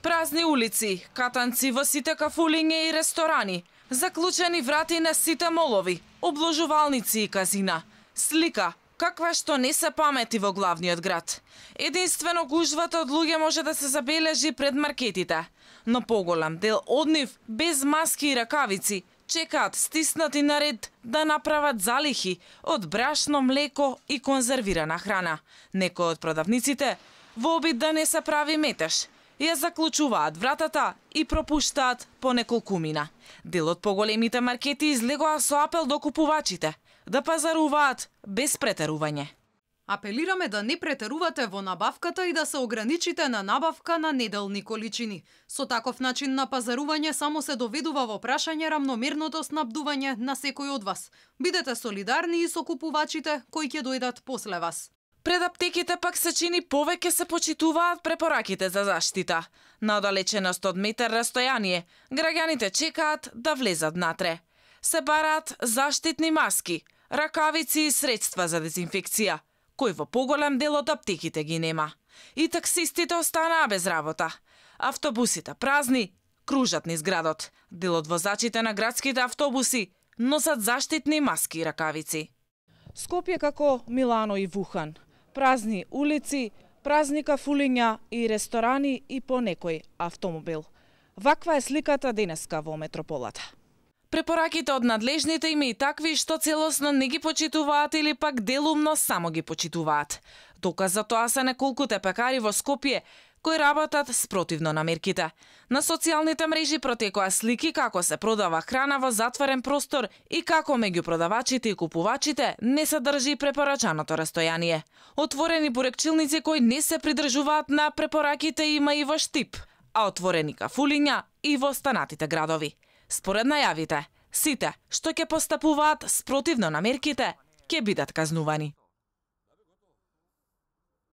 Празни улици, катанци во сите кафулиња и ресторани, заклучени врати на сите молови, обложувалници и казина. Слика каква што не се памети во главниот град. Единствено гужвата од луѓе може да се забележи пред маркетите, но поголем дел од нив без маски и ракавици чекаат стиснати на ред да направат залихи од брашно, млеко и конзервирана храна. Некои од продавниците, во обид да не се прави метеж, ја заклучуваат вратата и пропуштаат по неколкумина. Дел од поголемите маркети излегоа со апел до купувачите да пазаруваат без претерување. Апелираме да не претерувате во набавката и да се ограничите на набавка на неделни количини. Со таков начин на пазарување само се доведува во прашање рамномерното снабдување на секој од вас. Бидете солидарни и со купувачите кои ќе дојдат после вас. Пред аптеките пак се чини повеќе се почитуваат препораките за заштита. На оддалеченост од метар растојание, граѓаните чекаат да влезат внатре. Се бараат заштитни маски, ракавици и средства за дезинфекција, кои во поголем дел од аптеките ги нема. И таксистите останаа без работа. Автобусите празни, кружат низ градот. Дел од возачите на градските автобуси носат заштитни маски и ракавици. Скопје како Милано и Вухан. Празни улици, празни кафулиња и ресторани и по некој автомобил. Ваква е сликата денеска во метрополата. Препораките од надлежните има и такви што целосно не ги почитуваат или пак делумно само ги почитуваат. Доказ за тоа се неколкуте пекари во Скопје кои работат спротивно на мерките. На социјалните мрежи протекоа слики како се продава храна во затворен простор и како меѓу продавачите и купувачите не се држи препорачаното растојание. Отворени бурекчилници кои не се придржуваат на препораките има и во Штип, а отворени кафулиња и во останатите градови. Според најавите, сите што ќе постапуваат спротивно на мерките ќе бидат казнувани.